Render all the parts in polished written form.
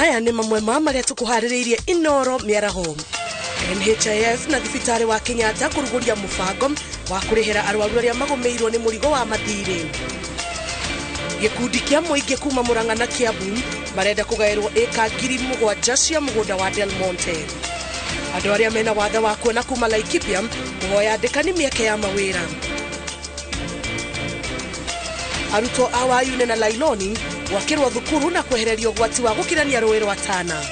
Maya nĩ mamwe ma marĩa tũkũharĩrĩirie Inoro mĩaraho. NHIF na thibitarĩ wa Kenyatta kũrugũria mũbango wa kũrĩhĩra arwaru arĩa magũmĩirwo nĩ mũrigo wa mathirĩ. Gĩkundi kĩa mũingĩ kuma Murang'a na Kiambu marenda kũgaĩrwo ĩka 7,000 cia mũgũnda wa Del Monte. Andũ arĩa mena wathe wa kuona kuma Laikipia kũhoya andĩkani mĩeke ya mawĩra. Arutwo a Wayune na Lailoni gwakĩrwo thukuru na kwehererio ũgwati wa gũkirania rũĩ rwa Tana.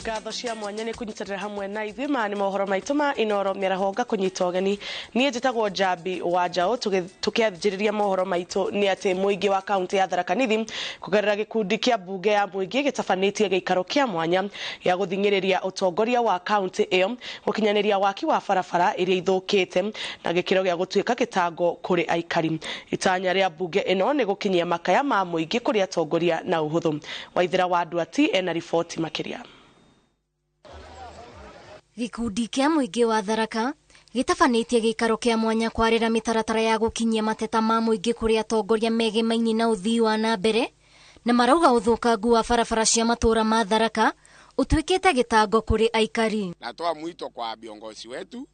Ngatho cia mwanya nĩ kũnyitanĩra hamwe na ithuĩ. Maya nĩ mohoro maitũ ma Inoro mĩaraho ngakũnyita ũgeni. Niĩ njĩtagwo Njambi wa Njaũ. Tũkĩanjĩrĩria mohoro maitũ nĩ atĩ mũingĩ wa kaunti ya Tharaka Nithi kũgerera gĩkundi kĩa mbunge ya mũingĩ gĩtabanĩtie gĩikaro kĩa mwanya gĩa gũthing'ĩrĩria ũtongoria wa kaunti ĩyo gũkinyanĩria waki wa barabara ĩrĩa ithũkĩte na gĩkĩro gĩa gũtuĩka gĩtango kũrĩ aikari. Itanya rĩa mbunge ĩno nĩ gũkinyia makaya ma mũingĩ kũrĩ atongoria na ũhũthũ. Waithera wa Nduati ena riboti makĩria. Gĩkundi kĩa mũingĩ wa Tharaka gĩtabanĩtie gĩikaro kĩa mwanya kwarĩra mĩtaratara ya gũkinyia mateta ma mũingĩ kũrĩ atongoria megemaini na ũthii wa na mbere, na marauga ũthũkangu wa barabara cia matũũra ma Tharaka ũtuĩkĩte gĩtango kũrĩ aikari. Natoa mwito kwa viongozi wetu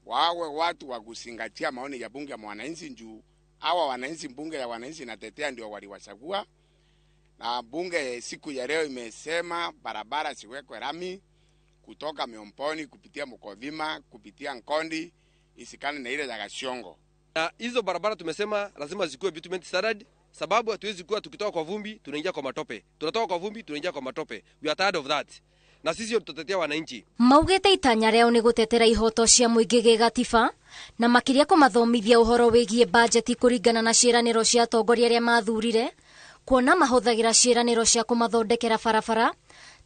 wawe watu wa kuzingatia maoni ya bunge ya mwananchi, juu hawa wananchi, bunge ya wananchi natetea ndio waliwachagua, na bunge siku ya leo imesema barabara siwekwe rami kutoka Miomponi kupitia Mukodhima kupitia Nkondi isikane na ile ya Gashongo. Na hizo barabara tumesema lazima zikuwe bitumen standard, sababu hatuwezi kuwa tukitoka kwa vumbi tunaingia kwa matope, tunatoka kwa vumbi tunaingia kwa matope. We are tired of that. Na sisi tutatetea wananchi. Maugĩte itanya rĩao nĩ gũtetera ihoto cia mũingĩ gĩgatiba na makĩria kũmathomithia ũhoro wĩgiĩ bajeti kũringana na ciĩranĩro cia atongoria arĩa mathurire, kuona mahũthagĩra ciĩranĩro cia kũmathondekera barabara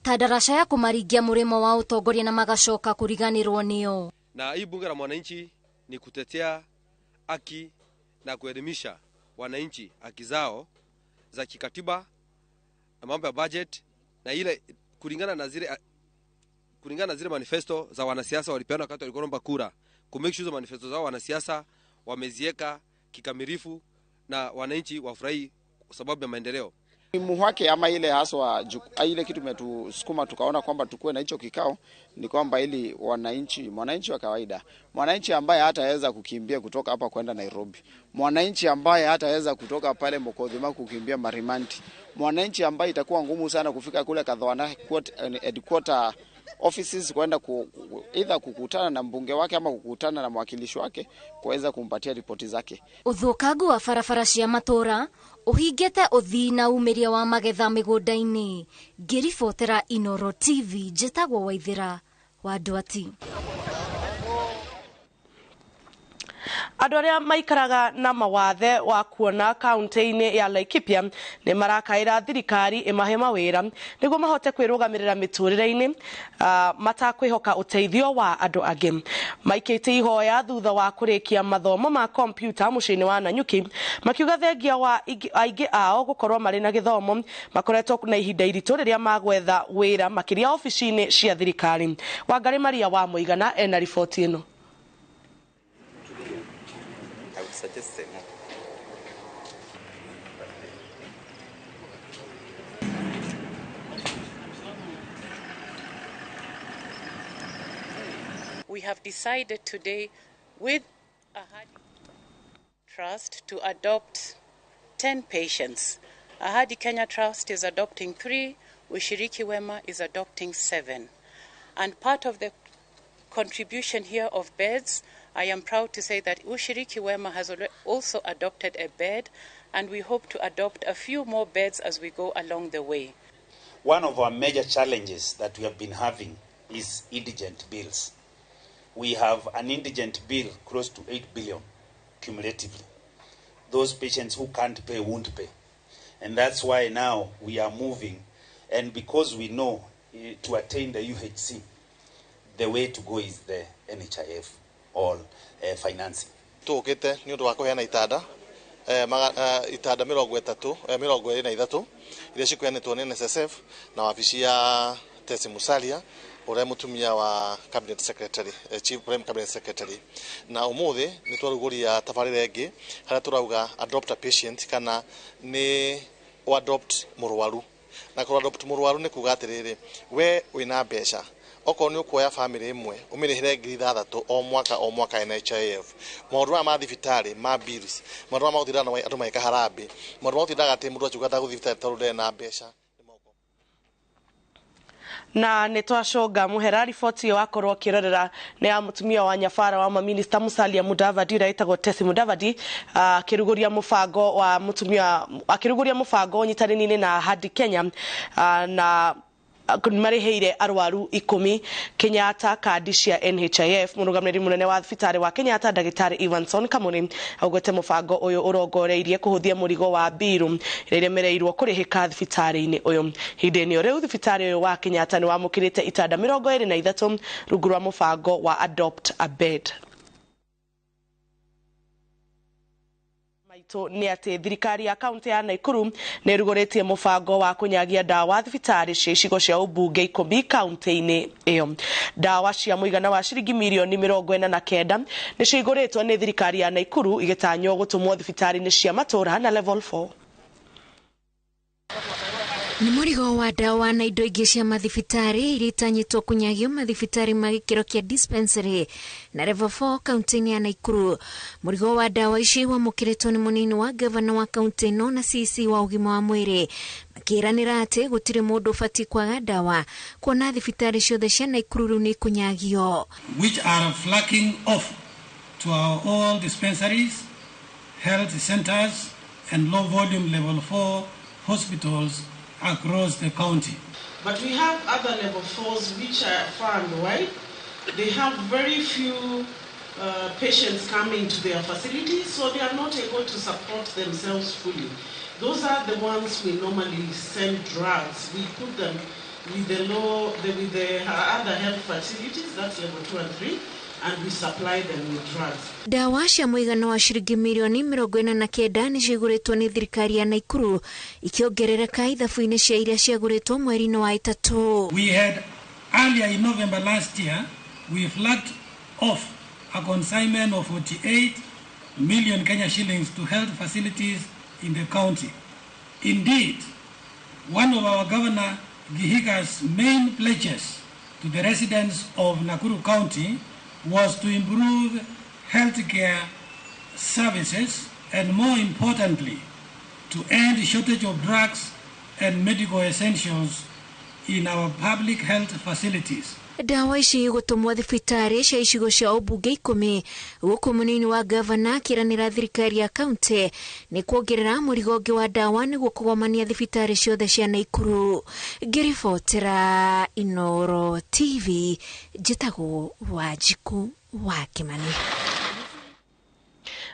ta ndaraca ya kũmaringia mũrĩmo wa ũtongoria na magacoka kũriganĩrwo nĩo. Na hii bunge la mwananchi ni kutetea haki na kuelimisha wananchi haki zao za kikatiba na mambo ya budget na ile kulingana na zile manifesto za wanasiasa walipeana wakati walikuwa wanaomba kura, ku make sure manifesto zao wanasiasa wamezieka kikamilifu na wananchi wafurahi kwa sababu ya maendeleo. Muhimu wake ama ile haswa ile kitu umetusukuma tukaona kwamba tukue na hicho kikao ni kwamba ili wananchi, mwananchi wa kawaida, mwananchi ambaye hataweza kukimbia kutoka hapa kwenda Nairobi, mwananchi ambaye hataweza kutoka pale Mokodhima kukimbia Marimanti, mwananchi ambaye itakuwa ngumu sana kufika kule Kadhoana headquarter offices kwenda either kukutana na mbunge wake ama kukutana na mwakilishi wake kuweza kumpatia ripoti zake. Ũthũkangu wa barabara cia matũũra ũhingĩte ũthii na umĩria wa magetha mĩgũnda-inĩ. Ngĩribotera Inoro TV njĩtagwo Waithera wa Nduati. Andũ arĩa maikaraga na mawathe wa kuona kaunti-inĩ ya Laikipia nĩ marakaĩra thirikari ĩmahe mawĩra nĩguo mahote kwĩrũgamĩrĩra mĩtũrĩre-inĩ matakwĩhoka ũteithio wa andũ angĩ. Maikĩtie ihoya thutha wa kũrĩkia mathomo ma kompiuta mũciĩ-inĩ wa Nanyuki, makiuga thengia wa aingĩ ao gũkorwo marĩ na gĩthomo makoretwo na ihinda iritũ rĩrĩa magwetha wĩra makĩria obici-inĩ cia thirikari. Wangarĩ Maria wa Mũigana ena riboti ĩno. We have decided today with Ahadi Trust to adopt 10 patients. Ahadi Kenya Trust is adopting 3, Ushiriki Wema is adopting 7. And part of the contribution here of beds, I am proud to say that Ushiriki Wema has also adopted a bed, and we hope to adopt a few more beds as we go along the way. One of our major challenges that we have been having is indigent bills. We have an indigent bill close to 8 billion cumulatively. Those patients who can't pay won't pay. And that's why now we are moving. And because we know to attain the UHC, the way to go is the NHIF. all financing. Tũũkĩte nĩ ũndũ wa kũheana itanda itanda 33 23 iria cikũheanĩtwo nĩ NSSF na wabici ya Tesi Musalia ũrĩa mũtumia wa cabinet secretary, chief prime cabinet secretary. Na ũmũthĩ nĩ twarugũria tabarĩra ĩngĩ harĩa tũrauga adopt a patient, kana nĩ adopt mũrwaru. Na kũ adopt mũrwaru nĩ kuga atĩrĩrĩ, we wĩna mbeca, okorwo nĩ ũkuoya bamĩrĩ ĩmwe ũmĩrĩhĩre 6,000 o mwaka o mwaka NHIF, maũndũ maya ma thibitarĩ ma bills, maũndũ maya ma gũtinda andũ magĩka harambĩ, maũndũ ma gũtindaga atĩ mũndũ akiuga ndagũthiĩ thibitarĩ tondũ ndarĩ na mbeca. Na nä twacånga muhera riboti ĩyo wakorwo ũkĩrorera nĩ ya mũtumia wa nyabara wa maminista Musalia Mudavadi ũrĩa wĩtagwo Tesi Mudavadi, akĩrugũria mũbango wa mũtumia, akĩrugũria mũbango ũnyitanĩri-inĩ na Ahadi Kenya, na marĩhĩire arwaru 10 Kenyatta kandi cia NHIF. Mũrũgamĩrĩri mũnene wa thibitarĩ wa Kenyatta ndagĩtarĩ Evanson Kamuri augĩte mũbango ũyũ ũrongoreirie kũhũthia mũrigo wa mbiru ĩrĩa ĩremereirwo kũrĩhĩka thibitarĩ-inĩ ũyũ. Hĩndĩ-inĩ rĩu thibitarĩ ũyũ wa Kenyatta nĩ wamũkĩrĩte itanda 23 rungu rwa mũbango wa Adopt a Bed. Maitũ nĩ atĩ thirikari ya kaunti ya Nakuru nĩ ĩrugũrĩtie mũbango wa kũnyagia ndawa thibitarĩ cia icigo cia ũmbunge 10 kaunti-inĩ ĩyo. Ndawa cia mũigana wa ciringi mirioni 49 nĩcio igũrĩtwo nĩ thirikari ya Nakuru igĩtanywo gũtũmwo thibitarĩ-inĩ cia matũra na level 4. Nĩ mũrigo wa ndawa na indo ingĩ cia mathibitarĩ iria itanyĩtwo kũnyagio mathibitarĩ ma gĩkĩro kĩa dispensary na level 4 kaunti-inĩ ya Nakuru. Mũrigo wa ndawa ici wamũkĩrĩtwo nĩ mũnini wa gavana wa kaunti ĩno na CC wa ũgima wa mwĩrĩ, makĩranĩra atĩ gũtirĩ mũndũ ũbatiĩ kwaga ndawa kuona thibitarĩ ciothe cia Nakuru rĩu nĩ ikũnyagio. Which are flacking off to our all dispensaries, health centers and low volume level 4 hospitals across the county. But we have other level 4s which are far and wide. They have very few patients coming to their facilities, so they are not able to support themselves fully. Those are the ones we normally send drugs. We put them with the with the other health facilities, that's level 2 and 3, and we supply them with drugs. Ndawa cia mũigana wa ciringi mirioni 49 nĩ cigũrĩtwo nĩ thirikari ya Nakuru ikĩongerereka ithabu-inĩ cia iria ciagũrĩtwo mweri-inĩ wa 3. We had earlier in November last year, we flagged off a consignment of 48 million Kenya shillings to health facilities in the county. Indeed, one of our Governor Gihika's main pledges to the residents of Nakuru County was to improve healthcare services and, more importantly, to end shortage of drugs and medical essentials in our public health facilities. Ndawa ici igũtũmwo thibitarĩ cia icigo cia ũmbunge 10 gũkũ mũnini wa gavana akĩranĩra thirikari ya kaunti nĩ kuongerera mũrigo ũngĩ wa ndawa nĩguo kũgomania thibitarĩ ciothe cia Nakuru. Ngĩribotera Inoro TV, njĩtagwo Wanjikũ wa Kĩmani.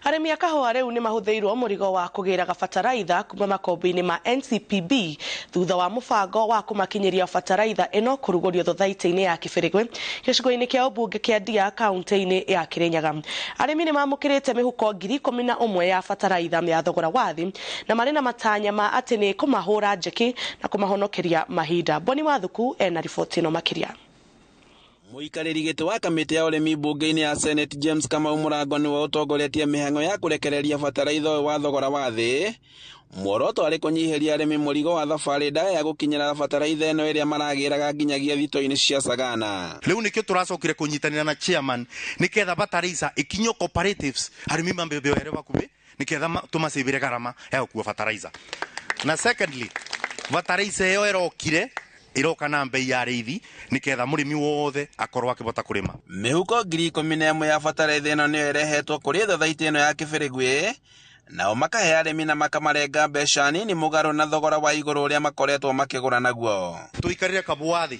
Arĩmi a kahũa rĩu nĩ mahũthĩirwo mũrigo wa kũgĩraga bataraitha kuma makombi-inĩ ma NCPB thutha wa mũbango wa kũmakinyĩria bataraitha ĩno kũrugũrio thothaitĩ-inĩ ya Kĩbĩrĩgwe gĩcigo-inĩ kĩa ũmbunge kĩa Ndia kaunti-inĩ ya Kĩrĩnyaga. Arĩmi nĩ mamũkĩrĩte mĩhuko 11,000 ya bataraitha ya thogora wa thĩ na marĩ na matanya ma atĩ nĩ kũmahũra njeki na kũmahonokeria mahinda. Boni Wathuku ena riboti ĩno makĩria. Mũikarĩri gĩtĩ wa kamĩtĩ ya ũrĩmi mbunge-inĩ ya Senate James Kamau Mũrango nĩwe ũtongoretie mĩhang'o ya kũrekereria bataraitha ũyũ wa thogora wa thĩ. Muoroto arĩ kũnyihĩria arĩmi mũrigo wa thabarĩ ndaya ya gũkinyĩra bataraitha ĩno ĩrĩa maragĩraga nginyagia thito-inĩ cia Sagana. Rĩu nĩkĩo tũracokire kũnyitanĩra na chairman nĩketha bataraitha ikinyo cooperatives arĩmi mambĩoere bakuhĩ nĩketha tũmacĩbĩre garama ya gũkua bataraitha. Na secondly, bataraitha ĩyo ĩrokire iroka na mbei ya rĩithi niketha mũrĩmi wothe akorwo akĩbota kũrĩma. Mĩhuko 11,000 ya bataraitha ĩno nĩyo ĩrehetwo kũrĩ thothaitĩ ĩno ya Kĩbĩrĩgwe, nao makahe arĩmi na makamarenga mbeca nini mũgarũ na thogora wa igũrũ ũrĩa makoretwo makĩgũra naguo. Tũikarĩre kabũa thĩ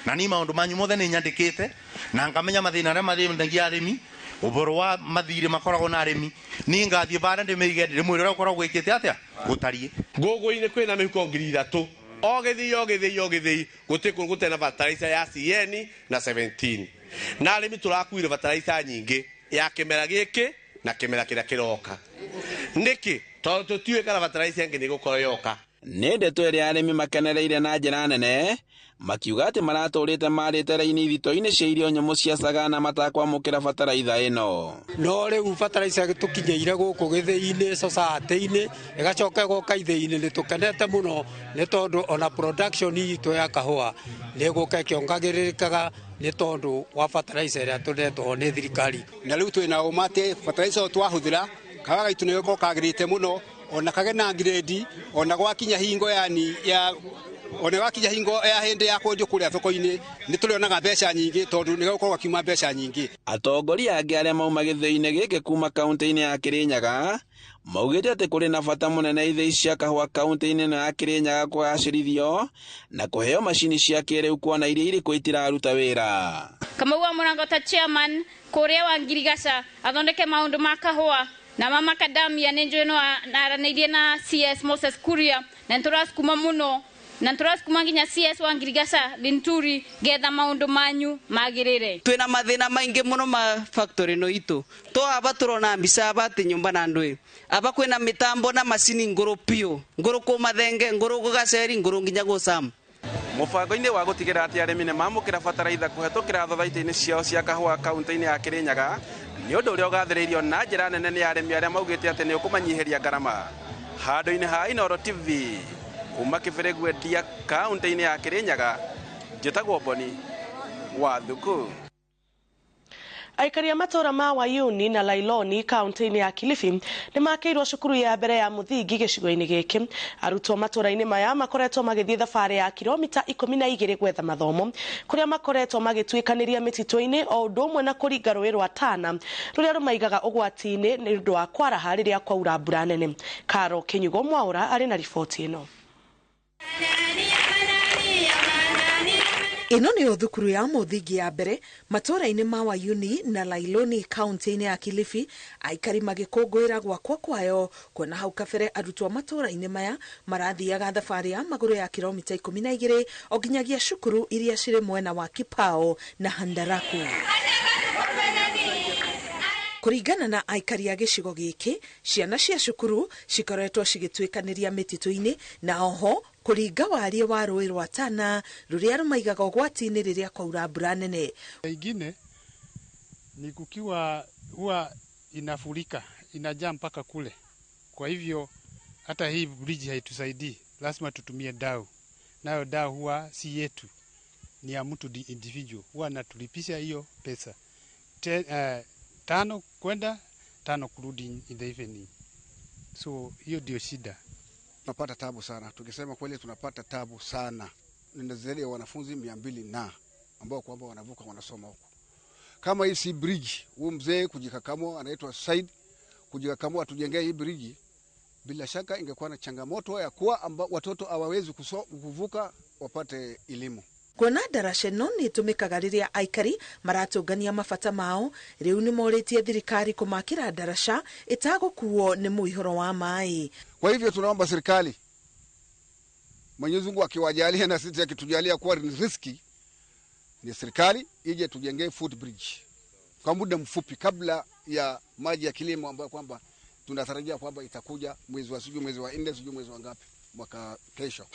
na ni maũndũ manyu mothe nĩ nyandĩkĩte na ngamenya mathĩna arĩa mathĩnagia arĩmi, ũhoro wa mathirĩ makoragwo na arĩmi, niĩ ngathiĩ bara ndĩmĩige ndĩmwĩre ũrĩa ũkoragwo wĩkĩte atĩa gũtariĩ. Ngũngũ-inĩ kwĩna mĩhuko 3,000 o gĩthii o gĩthii o gĩthii gũtirĩ kũndũ gũtarĩ na bataraitha ya CN na 17 na arĩmi tũrakuire bataraitha nyingĩ Ya kĩmera gĩkĩ na kĩmera kĩrĩa kĩroka. Nĩkĩ? Tondũ tũtiũĩ kana bataraitha ĩngĩ nĩ ĩgũkorwo yoka. Nĩ ndeto ĩrĩa arĩmi makenereire na njĩra nene, makiuga atĩ maratũrĩte marĩte raini ithito-inĩ cia irio nyũmũ cia Sagana matakwamũkĩra bataraitha ĩno. No rĩu bataraitha tũkinyĩire gũkũ gĩthĩi-inĩ, society-inĩ, ĩgacoka ĩgoka ithĩi-inĩ. Nĩ tũkenete mũno nĩ tondũ ona production itũ ya kahũa nĩ ĩgũka ĩkĩongagĩrĩrĩkaga nĩ tondũ wa bataraitha ĩrĩa tũnetwo nĩ thirikari. Na rĩu twĩna ũma atĩ bataraitha ĩyo twahũthĩra kahũa gaitũ nĩ gũkorwo kagĩrĩte mũno, ona kage na grade, ona gwakinya hingo yani ya ona gwakinya hingo ya hĩndĩ ya kwendio kũrĩa thoko-inĩ nĩ tũrĩonaga mbeca nyingĩ tondũ nĩ gũkorwo gakiuma mbeca nyingĩ. Atongoria angĩ arĩa mauma gĩthĩi-inĩ gĩkĩ kuma kaunti-inĩ ya Kirinyaga maugĩte atĩ kũrĩ na bata mũnene ithĩi cia kahũa kaunti-inĩ ĩno ya Kirinyaga kũgacĩrithio na kũheo macini cia kĩrĩu kuona iria irĩ kuo itiraruta wĩra. Kamau wa Mũrango ta chairman kũrĩa wa Ngirigaca athondeke maũndũ ma kahũa na ma macadamia. Nĩ njũĩ no aranĩirie na CS Moses Kuria na nĩtũracukuma mũno na nĩtũracukuma nginya CS wa Ngirigaca Linturi getha maũndũ manyu magĩrĩre. Twĩna mathĩna maingĩ mũno ma factory ĩno itũ to aba tũrona mbica aba atĩ nyũmba na ndũĩ aba kwĩna mĩtambo na macini ngũrũ biũ, ngũrũ kũ Mathenge, ngũrũ kũ Gaceri, ngũrũ nginya gũ Sam. Mũbango-inĩ wa gũtigĩrĩra atĩ arĩmi nĩ mamũkĩra bataraitha kũhetũkĩra thothaitĩ-inĩ ciao cia kahũa kaunti-inĩ ya Kirinyaga nĩ ũndũ ũrĩa ũgathĩrĩirio na njĩra nene nĩ arĩmi arĩa maugĩte atĩ nĩ ũkũmanyihĩria ngarama. Handũ-inĩ ha Inooro TV kuma Kĩbĩrĩgwendia kaunti-inĩ ya Kirinyaga, njĩtagwo Boni wa Thuku. Aikari a matũũra ma Wayuni na Lailoni kaunti-inĩ ya Kilifi nĩ makĩirwo cukuru ya mbere ya mũthingi gĩcigo-inĩ gĩkĩ. Arutwo matũũra-inĩ maya makoretwo magĩthiĩ thabarĩ ya kilomita 12 gwetha mathomo kũrĩa makoretwo magĩtuĩkanĩria mĩtitũ-inĩ o ũndũ ũmwe na kũringa rũĩ rwa Tana rũrĩa rũmaigaga ũgwati-inĩ nĩ ũndũ wa kwaraha rĩrĩa kwaura mbura nene. Karo Kĩnyugo Mwaũra arĩ na riboti ĩno. Ĩno nĩyo thukuru ya mũthingi ya mbere matũũra-inĩ ma Wayuni na Lailoni kaunti-inĩ ya Kilifi, aikari magĩkũngũĩra gwakwo kwayo kuona hau kabere arutwo matũũra-inĩ maya marathiaga thabarĩ ya magũrũ ya kilomita 12 o nginyagia cukuru iria cirĩ mwena wa Kipao na Handaraku. Kũringana na aikari a gĩcigo gĩkĩ, ciana cia cukuru cikoretwo cigĩtuĩkanĩria mĩtitũ-inĩ na oho kũringa wariĩ wa rũĩ rwa Tana rũrĩa rũmaigaga ũgwati-inĩ rĩrĩa kwaura mbura nene. Ingine ni kukiwa huwa inafurika, inajaa mpaka kule. Kwa hivyo hata hii bridge haitusaidii, lazima tutumie dau. Nayo dau huwa si yetu, ni ya mtu individual, huwa anatulipisha hiyo pesa 5 kwenda 5 kurudi in the evening. So hiyo ndio shida. Tunapata tabu sana, tukisema kweli tunapata tabu sana. Nina zaidi ya wanafunzi 200 na ambao kwamba wanavuka wanasoma huko. Kama hii si bridge, huyu mzee kujikakamua anaitwa Said, kujikakamua atujengee hii bridge, bila shaka ingekuwa na changamoto ya kuwa amba watoto hawawezi kuvuka wapate elimu. Kuona ndaraca ĩno nĩ ĩtũmĩkaga rĩrĩa aikari maratũngania mabata mao, rĩu nĩ morĩtie thirikari kũmakĩra ndaraca ĩtagũkuo nĩ mũihũro wa maĩ. Kwa hivyo tunaomba serikali, Mwenyezi Mungu akiwajalia na sisi akitujalia kuwa ni riski, ni serikali ije tujengee footbridge kwa muda mfupi kabla ya maji ya kilimo ambayo kwamba tunatarajia kwamba itakuja mwezi wa sijui mwezi wa 4 sijui mwezi wa ngapi mwaka kesho.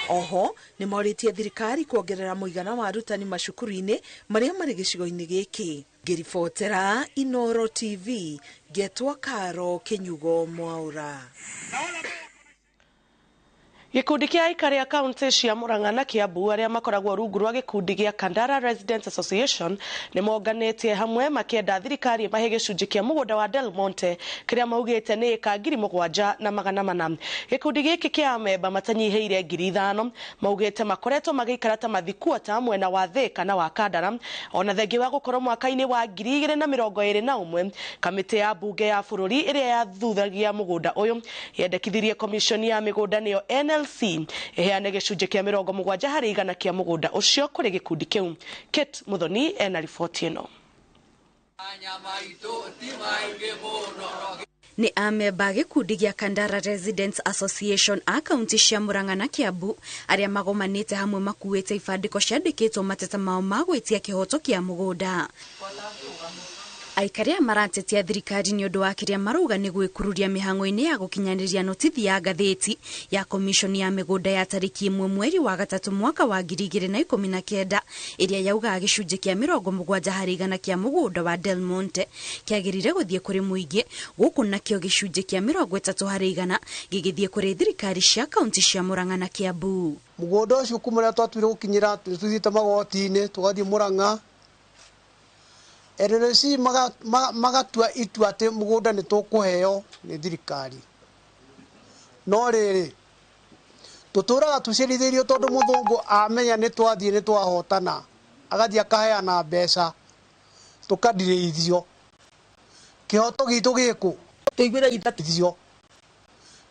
Oho nĩ morĩtie thirikari kuongerera mũigana wa arutani macukuru-inĩ marĩa marĩ gĩcigo-inĩ gĩkĩ. Ngĩribotera Inooro TV ngetwo Karo Kĩnyugo Mwaũra. Gĩkundi kĩa aikari a kaunti cia Murang'a na Kiambu arĩa makoragwo rungu rwa gĩkundi gĩa Kandara Residents Association nĩ monganĩtie hamwe makĩenda thirikari ĩmahe gĩcunjĩ kĩa mũgũnda wa Del Monte kĩrĩa maugĩte nĩ ĩka 7,400. Gĩkundi gĩkĩ kĩa amemba matanyihĩire 5,000 maugĩte makoretwo magĩikara ta mathikuota mwena wa Thika na wa Kandara ona thengia wa gũkorwo mwaka-inĩ wa 2021 kamĩtĩ ya bunge ya bũrũri ĩrĩa yathuthagia mũgũnda ũyũ yendekithirie komishoni ya mĩgũnda nĩyo NLC iheane gĩcunjĩ kĩa 70% kĩa mũgũnda ũcio kũrĩ gĩkundi kĩu. Kate Muthoni ena riboti ĩno. Nĩ amemba a gĩkundi gĩa Kandara Residents Association a kaunti cia Murang'a na Kiambu arĩa magomanĩte hamwe makuĩte ibandĩko ciandĩkĩtwo mateta mao ma gwĩtia kĩhoto kĩa mũgũnda. Aikari aya maratetia thirikari nĩ ũndũ wa kĩrĩa marauga nĩ gwĩkururia mĩhang'o-inĩ ya gũkinyanĩria notithi ya ngathĩti ya komishoni ya mĩgũnda ya tarĩki 1 mweri wa 3 mwaka wa 2019 ĩrĩa yaugaga gĩcunjĩ kĩa 70% kĩa mũgũnda wa Del Monte kĩagĩrĩire gũthiĩ kũrĩ mũingĩ, gũkũ nakĩo gĩcunjĩ kĩa 30% gĩgĩthiĩ kũrĩ thirikari cia kaunti cia Murang'a na Kiambu. Mũgũnda ũcio kuma rĩrĩa twatuire gũkinyĩra tũthiĩte magoti-inĩ tũgathiĩ Murang'a, LLC magatua itua atĩ mũgũnda nĩ tũkũheo nĩ thirikari. No rĩrĩ, tũtũraga tũcerithĩirio tondũ mũthũngũ amenya nĩ twathiĩ nĩ twahotana, agathiĩ akaheana mbeca tũkadirĩithio. Kĩhoto gitũ gĩkũ? Tũiguĩre ithatithio.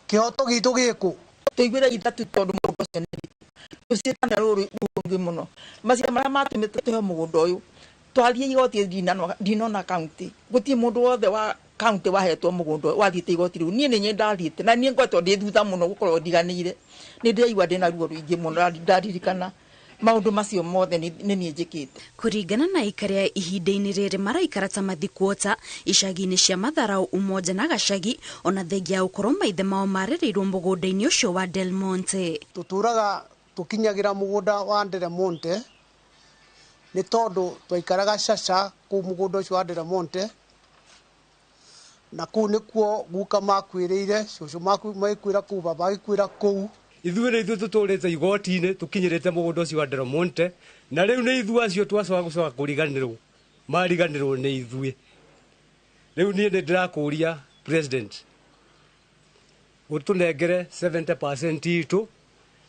Kĩhoto gitũ gĩkũ? Tũiguĩre ithatũ tondũ mũgũnda ũcio nĩ witũ. Tũciĩtana rũrũ rũngĩ mũno. Maciaro marĩa matũmĩte tũheo mũgũnda ũyũ, twathiĩ igoti ndinona kaunti, gũtirĩ mũndũ wothe wa kaunti wahetwo mũgũnda wathiĩte igoti rĩu. Niĩ nĩ niĩ ndathiĩte na niĩ ngoretwo ndĩ thutha mũno gũkorwo ndiganĩire. Nĩ ndĩraigua ndĩna ruo rũingĩ mũno ndaririkana maũndũ macio mothe nĩ niĩ njĩkĩte. Kũringana na aikari a ihinda-inĩ rĩrĩ maraikara ta mathikuota icagi-inĩ cia Matharau, Umoja na Gacagi, ona thengia ya gũkorwo maithe mao marereirwo mũgũnda-inĩ ũcio wa Del Monte. Tũtũraga tũkinyagĩra mũgũnda wa Del Monte nĩ tondũ twaikaraga caca kũu mũgũnda ũcio wa Del Monte, na kũu nĩkuo guka makuĩrĩire, cũcũ magĩkuĩra kũu, baba agĩkuĩra kũu. Ithuĩ nĩ ithuĩ tũtũrĩte igoti-inĩ tũkinyĩrĩte mũgũnda ũcio wa Del Monte, na rĩu nĩ ithuĩ acio twacoka gũcoka kũriganĩrwo, mariganĩrwo nĩ ithuĩ. Rĩu niĩ nĩ ndĩrakũria president ũtũnengere 70% itũ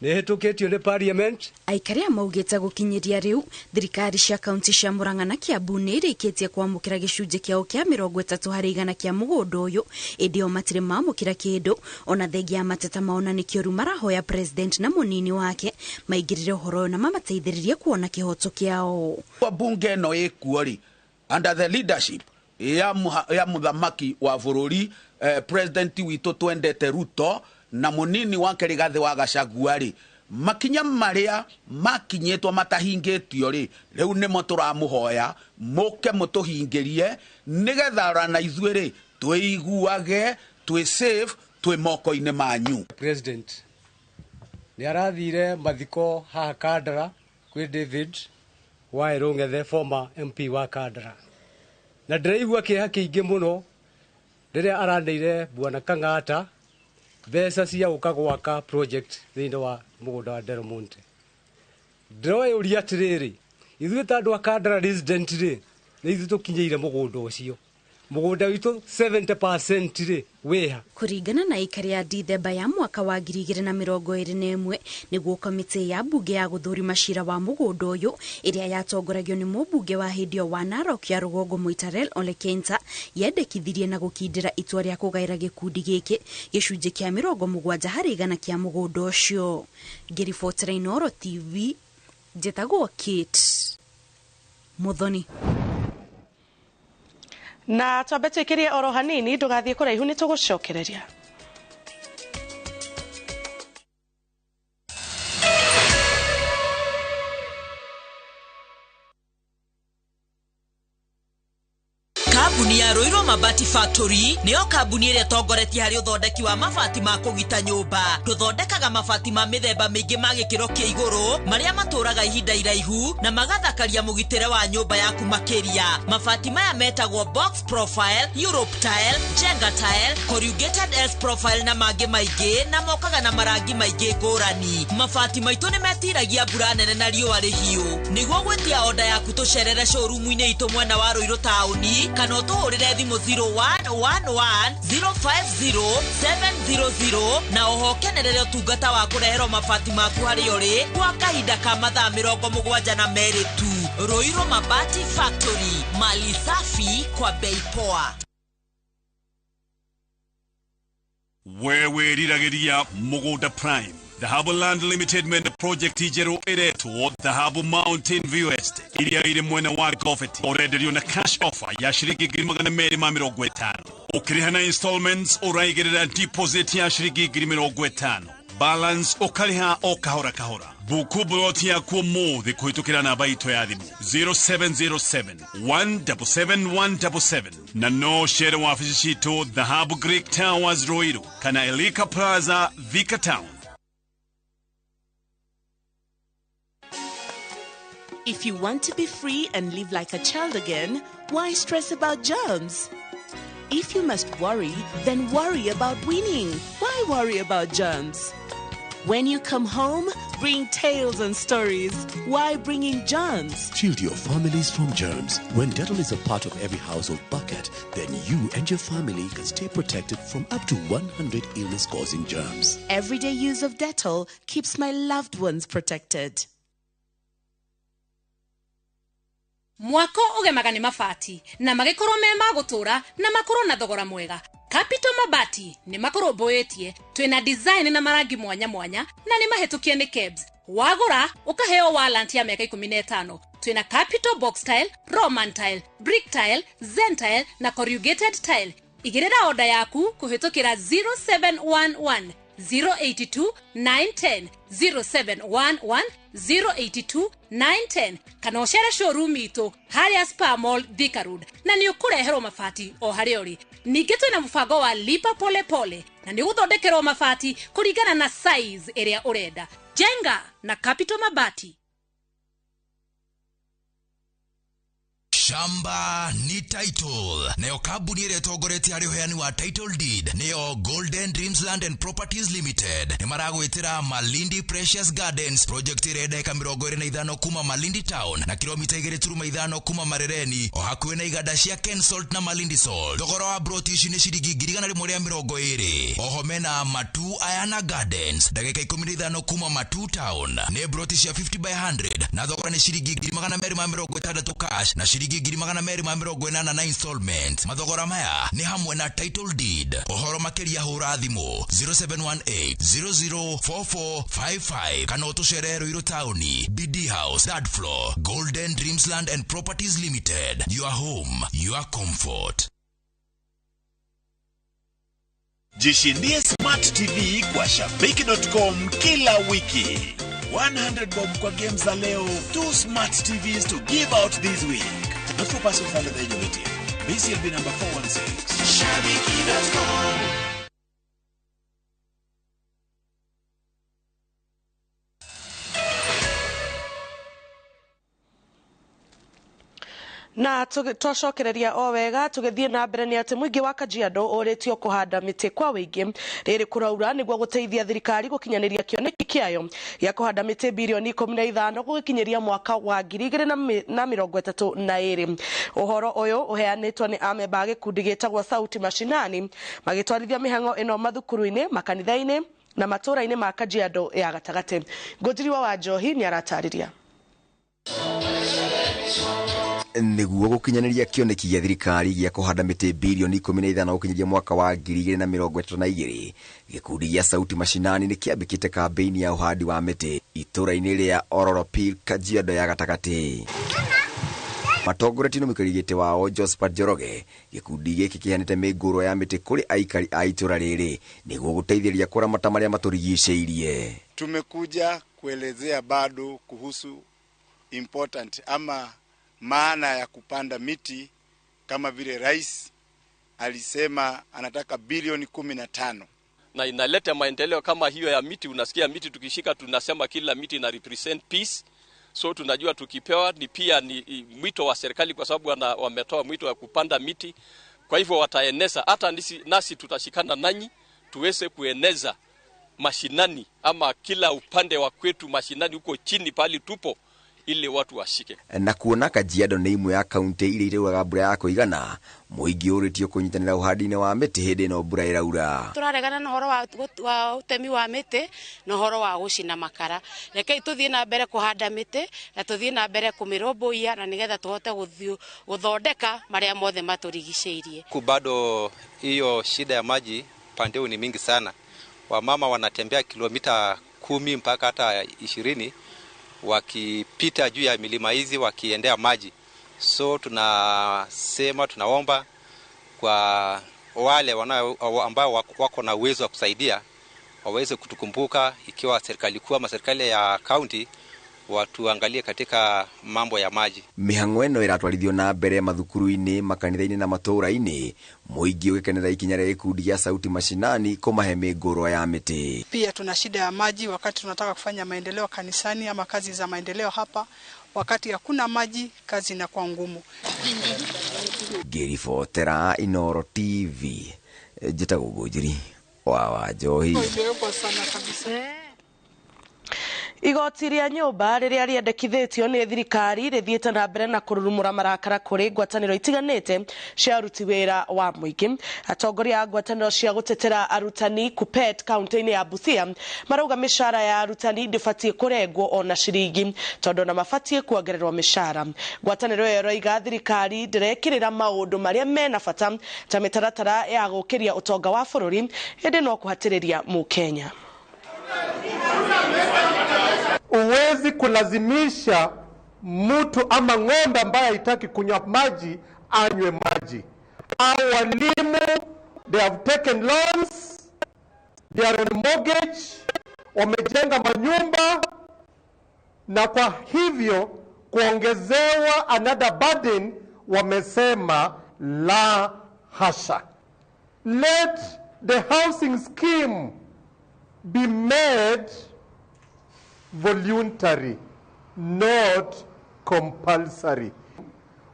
nĩ ĩhĩtũkĩtio nĩ parliament. Aikari a maugĩte gũkinyĩria rĩu thirikari cia kaunti cia Murang'a na Kiambu nĩ irĩkĩtie kwamũkĩra gĩcunjĩ kĩao kĩa 30% kĩa mũgũnda ũyũ, ĩndĩ o matirĩ mamũkĩra kĩndũ ona thengia ya mateta mao, na nĩkĩo rĩu marahoya president na mũnini wake maingĩrĩre ũhoro ũyũ na mamateithĩrĩrie kuona kĩhoto kĩao. Bunge ĩno ĩkuo rĩ, under the leadership ya mũthamaki wa bũrũri, president witũ twendete Ruto na munini wake Rigathi wa Gachagua rĩ, makinya maria makinyĩtwo matahingĩtio rĩ, rĩu nĩmo tũramũhoya mũke mũtũhingĩrie nĩgetha ona ithuĩ rĩ twĩiguage twĩ safe twĩ moko-inĩ manyu. President nĩ arathire mathiko haha Kandara kwĩ David wa Erũng'ethe, former MP wa Kandara, na ndĩraigua kĩeha kĩingĩ mũno rĩrĩa araneire Bwana Kang'ata mbeca cia gũka gwaka project thĩinĩ wa mũgũnda wa Del Monte. Ndĩroyũria atĩrĩrĩ, ithuĩ ta andũ a Kandara resident rĩ, nĩ ithuĩ tũkinyĩire mũgũnda ũcio. Mũgũnda witũ 70% rĩ wĩha. Kũringana na aikari a Dithemba ya mwaka wa 2021 nĩguo kamĩtĩ ya mbunge ya gũthũrima cira wa mũgũnda ũyũ ĩrĩa yatongoragio nĩ mũmbunge wa hĩndĩ ĩyo wa Narok ya rũgongo Moitalel Ole Kenta yendekithirie na gũkindĩra itua rĩa kũgaĩra gĩkundi gĩkĩ gĩcunjĩ kĩa 70% kĩa mũgũnda ũcio. Ngĩribotera Inooro TV, njĩtagwo Kate Muthoni. Na twambe twĩkĩrie oro hanini, ndũgathiĩ kũraihu nĩ tũgũcokereria. Kambuni ya Ruiru Mabati Factory nĩyo kambuni ĩrĩa ĩtongoretie harĩ ũthondeki wa mabati ma kũgita nyũmba. Tũthondekaga mabati ma mĩthemba mĩingĩ ma gĩkĩro kĩa igũrũ marĩa matũraga ihinda iraihu na magathakaria mũgitĩre wa nyũmba yaku makĩria. Mabati maya metagwo box profile, Europe tile, Jenga tile, corrugated S profile na mangĩ maingĩ, na mokaga na marangi maingĩ ngũrani. Mabati maitũ nĩ metiragia mbura nene na riũa rĩhiũ. Nĩguo gwĩtia oda yaku tũcerere showroom-inĩ itũ mwena wa Ruiru taũni kana ũtũhũrĩre thimũ 0111 050 700 na oho kenerere ũtungata wa kũreherwo mabati maku harĩa ũrĩ kwa kahinda ka mathaa 72 tu. Ruiru Mabati Factory, mali safi kwa bei poa. Wewe riragĩria Mũgũnda Prime Dhahabu Land Limited mena project njerũ ĩretwo Dhahabu Mountain View Estate iria ĩrĩ mwena wa Gofeti. Ũrenderio na cash offer ya ciringi 250,000. Ũkĩrĩha na installments ũraigĩrĩra deposit ya ciringi 50,000, balance ũkarĩha o kahora kahora. Buku buloti yaku ũmũthĩ kũhĩtũkĩra namba itũ ya thimũ 0707 177 177, na no cere wabici citũ Dhahabu Greek Towers Ruiru kana Elika Plaza Thika Town. If you want to be free and live like a child again, why stress about germs? If you must worry, then worry about winning. Why worry about germs? When you come home, bring tales and stories. Why bringing germs? Shield your families from germs. When Dettol is a part of every household bucket, then you and your family can stay protected from up to 100 illness-causing germs. Everyday use of Dettol keeps my loved ones protected. Mwako ũgemaga nĩ mabati na magĩkorwo me ma gũtũra na makorwo na thogora mwega. Capital Mabati nĩ makũrũmbũĩtie, twĩna design na marangi mwanya mwanya na nĩ mahĩtũkie nĩ KEBS. Wagũra ũkaheo warranty ya mĩaka 15. Twĩna Capital Box Tile, Roman Tile, Brick Tile, Zen Tile na Corrugated Tile. Igĩrĩra oda yaku kũhĩtũkĩra 0711 082 910, 0711 082 910, kana ũcere showroom itũ harĩa Spa Mall Thika Road, na nĩ ũkũreherwo mabati o harĩa ũrĩ. Ningĩ twĩna mũbango wa lipa pole pole na nĩ ũgũthondekerwo mabati kũringana na size ĩrĩa ũrenda. Jenga na Capital Mabati. Shamba ni title. Nayo kambuni ĩrĩa ĩtongoretie harĩ ũheani wa title deed nĩyo Golden Dreams Land and Properties Limited. Nĩ maragwĩtĩra Malindi Precious Gardens project ĩrĩa ndagĩka 25 kuma Malindi Town na kilomita 2.5 kuma Marereni, o hakuhĩ na iganda cia Ken Salt na Malindi Salt. Thogora wa broti ici nĩ ciringi 120,000. Oho mena Matu Ayana Gardens ndagĩka 15 kuma Matu Town, nĩ broti cia 50 by 100 na thogora nĩ ciringi 260 cash na ciringi 280 na installment. Mathogora maya nĩ hamwe na title deed. Ũhoro makĩria hũra thimũ 0718 004455 kana ũtũcere Ruiru Town, BD House, third floor. Golden Dreams Land and Properties Limited. Your home, your comfort. Jishindie Smart TV kwa Shabiki.com kila wiki. 100 bob kwa games za leo, 2 smart TVs to give out this week. Not for persons under the age of 18. BCLB number 416. Shabiki.com. Na twacokereria o wega tũgĩthiĩ na mbere nĩ atĩ mũingĩ wa Kajiado ũrĩtio kũhanda mĩtĩ kwa wĩingĩ rĩrĩ kũraura nĩguo gũteithia thirikari gũkinyanĩria kĩoneki kĩayo gĩa kũhanda mĩtĩ birioni 15 gũgĩkinyĩria mwaka wa 2032. Ũhoro ũyũ ũheanĩtwo nĩ amemba a gĩkundi gĩtagwo Sauti Mashinani magĩtwarithia mĩhang'o ĩno mathukuru-inĩ, makanitha-inĩ na matũũra-inĩ ma Kajiado ya gatagatĩ. Ngũnjiri wa Njohi nĩ aratarĩria. Nĩguo gũkinyanĩria kĩoneki gĩa thirikari gĩa kũhanda mĩtĩ birioni 15 gũkinyĩria mwaka wa 2032, gĩkundi gĩa Sauti Mashinani nĩ kĩambĩkĩte kambĩini ya ũhandi wa mĩtĩ itũũra-inĩ rĩa Ororopil, Kajiado ya gatagatĩ. Matongoretio nĩ mũikarĩri gĩtĩ wao Josephat Njoroge, gĩkundi gĩkĩ kĩheanĩte mĩngũrwa ya mĩtĩ kũrĩ aikari a itũũra rĩrĩ nĩguo gũteithĩrĩria kũramata marĩa matũrigicĩirie. Tumekuja kuelezea bado kuhusu important ama maana ya kupanda miti, kama vile rais alisema anataka bilioni 15 na inaleta maendeleo kama hiyo ya miti. Unasikia miti tukishika tunasema kila miti ina represent peace, so tunajua tukipewa ni pia ni mwito wa serikali, kwa sababu wametoa mwito wa kupanda miti. Kwa hivyo wataeneza, hata nasi tutashikana nanyi tuweze kueneza mashinani ama kila upande wa kwetu mashinani huko chini pali tupo, ili watu washike. Na kuona Kajiado nĩ imwe ya kaunti iria irauraga mbura ya kũigana, mũingĩ ũrĩtio kũnyitanĩra ũhandi-inĩ wa mĩtĩ hĩndĩ ĩno mbura ĩraura. Tũraregana na ũhoro wa ũtemi wa mĩtĩ na ũhoro wa gũcina makara. Rekei tũthiĩ na mbere kũhanda mĩtĩ na tũthiĩ na mbere kũmĩrũmbũiya na nĩgetha tũhote gũthondeka marĩa mothe matũrigicĩirie. Bado hiyo shida ya maji pande huu ni mingi sana. Wamama wanatembea kilomita 10 mpaka hata 20 wakipita juu ya milima hizi wakiendea maji. So tunasema, tunaomba kwa wale ambao wako na uwezo wa kusaidia waweze kutukumbuka, ikiwa serikali kuu ama serikali ya kaunti watuangalie katika mambo ya maji. Mĩhang'o ĩno ĩratwarithio na mbere mathukuru-inĩ, makanitha-inĩ na matũũra-inĩ, mũingĩ ũgĩkenera ikinya rĩa gĩkundi gĩa Sauti Mashinani kũmahe mĩngũrwa ya mĩtĩ. Pia tuna shida ya maji wakati tunataka kufanya maendeleo kanisani ama kazi za maendeleo hapa. Wakati hakuna maji kazi inakuwa ngumu. Ngĩribotera Inooro TV, njĩtagwo Ngũnjiri wa Wanjohi. Igoti rĩa nyũmba rĩrĩa rĩendekithĩtio nĩ thirikari rĩthiĩte na mbere na kũrurumũra marakara kũrĩ ngwatanĩro itiganĩte cia aruti wĩra wa mũingĩ. Atongoria a ngwatanĩro cia gũtetera arutani KUPPET kaunti-inĩ ya Busia marauga mĩcara ya arutani ndĩbatiĩ kũrengwo ona ciringi tondũ ona mabatiĩ kuongererwo mĩcara. Ngwatanĩro ĩyo ĩroiga thirikari ndĩrekĩrĩra maũndũ marĩa mena bata ta mĩtaratara ya gũkĩria ũtonga wa bũrũri ĩndĩ no kũhatĩrĩria mũkenya. Uwezi kulazimisha mtu ama ng'ombe ambaye haitaki kunywa maji anywe maji. Au walimu, they have taken loans, they are on mortgage, wamejenga manyumba, na kwa hivyo kuongezewa another burden, wamesema la hasha. Let the housing scheme be made voluntary, not compulsory.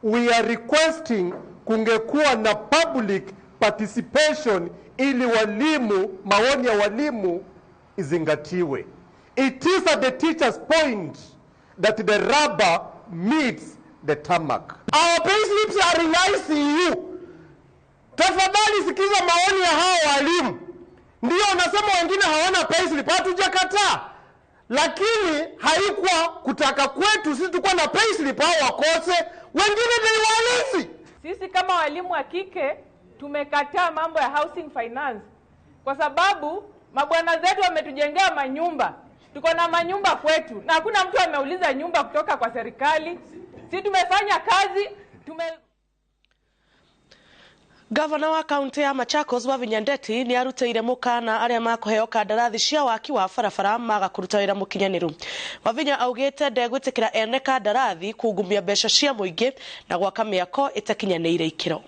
We are requesting kungekuwa na public participation ili walimu, maoni ya walimu izingatiwe. It is at the teacher's point that the rubber meets the tarmac. Our payslips are in ICU. Tafadhali sikiza maoni ya hao walimu. Ndio nasema wengine hawana payslip, hatujakataa. Lakini haikuwa kutaka kwetu sisi tulikuwa na payslip hao wakose, wengine ni walezi. Sisi kama walimu wa kike tumekataa mambo ya housing finance kwa sababu mabwana zetu wametujengea manyumba. Tuko na manyumba kwetu na hakuna mtu ameuliza nyumba kutoka kwa serikali. Sisi tumefanya kazi, Gavana wa kaunti ya Machakos Wavinya Ndeti ni arutĩire mũkana arĩa makũheo kandarathi cia waki wa barabara maga kũruta wĩra mũkinyanĩru. Wavinya augĩte ndegwĩtĩkĩra ene kandarathi kungumia mbeca cia mũingĩ na gwaka mĩako ĩtakinyanĩire ikĩro.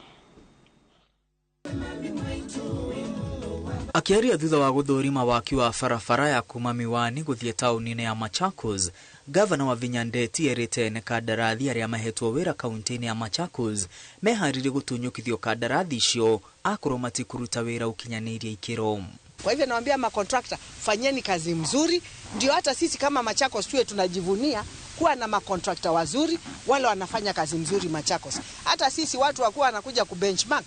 Akiaria thutha wa gũthũrima waki wa barabara ya kuma Miwani gũthiĩ taũni-inĩ ya Machakos, Gavana Wavinya Ndeti erĩte ene kandarathi arĩa mahetwo wĩra kaunti-inĩ ya Machakos meharĩrie gũtunyũkithio kandarathi icio akorwo matikũruta wĩra ũkinyanĩirie ikĩro. Kwa hivyo nawaambia makontrakta, fanyeni kazi mzuri, ndio hata sisi kama Machakos tuwe tunajivunia kuwa na makontrakta wazuri, wale wanafanya kazi mzuri Machakos. Hata sisi watu wakuwa wanakuja kubenchmark